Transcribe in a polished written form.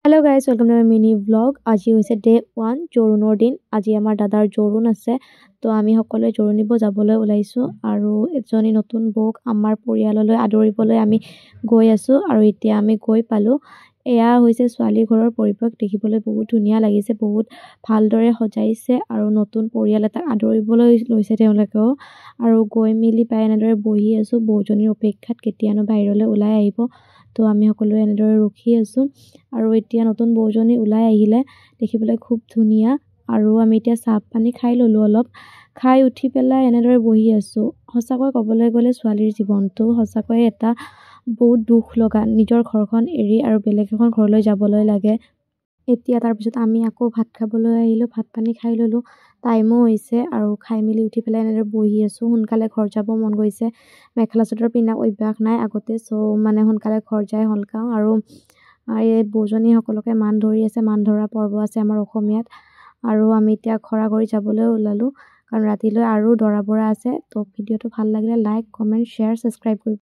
Hello guys, welcome to my mini vlog. আজি হৈছে day 1, জোৰোণৰ দিন। আজি আমাৰ দাদাৰ জোৰোণ আছে। তো আমি সকলোৱে জোৰোণ দিব যাবলৈ ওলাইছোঁ আৰু এজনী নতুন বৌক আমাৰ পৰিয়াললৈ আদৰিবলৈ আমি গৈ আছোঁ। আৰু এতিয়া আমি গৈ পালোঁ। এয়া হৈছে ছোৱালী ঘৰৰ পৰিৱেশ। দেখিবলৈ বহুত ধুনীয়া লাগিছে, বহুত ভালদৰে সজাইছে আৰু নতুন পৰিয়াল এটাক আদৰিবলৈ লৈছে তেওঁলোকেও। আৰু গৈ মেলি পাই এনেদৰে বহি আছোঁ বৌজনীৰ অপেক্ষাত, কেতিয়ানো বাহিৰলৈ ওলাই আহিব। তো আমি সকলোৱে এনেদৰে ৰখি আছোঁ আৰু এতিয়া নতুন বৌজনী ওলাই আহিলে। দেখিবলৈ খুব ধুনীয়া। আৰু আমি এতিয়া চাহ পানী খাই ল'লোঁ অলপ, খাই উঠি পেলাই এনেদৰে বহি আছোঁ। সঁচাকৈ ক'বলৈ গ'লে ছোৱালীৰ জীৱনটো সঁচাকৈয়ে এটা বহুত দুখ লগা, নিজৰ ঘৰখন এৰি আৰু বেলেগ এখন ঘৰলৈ যাবলৈ লাগে। এতিয়া তাৰপিছত আমি আকৌ ভাত খাবলৈ আহিলোঁ। ভাত পানী খাই ল'লোঁ, টাইমো হৈছে। আৰু খাই মেলি উঠি পেলাই এনেদৰে বহি আছোঁ। সোনকালে ঘৰ যাব মন গৈছে। মেখেলা চাদৰ পিন্ধা অভ্যাস নাই আগতে, চ' মানে সোনকালে ঘৰ যাই হলকাওঁ। আৰু এই বৌজনী সকলোকে মান ধৰি আছে। মান ধৰা পৰ্ব আছে আমাৰ অসমীয়াত। আৰু আমি এতিয়া ঘৰা ঘৰি যাবলৈ ওলালোঁ, কাৰণ ৰাতিলৈ আৰু দৰা বৰা আছে। তো ভিডিঅ'টো ভাল লাগিলে লাইক, কমেণ্ট, শ্বেয়াৰ, ছাবস্ক্ৰাইব কৰিব।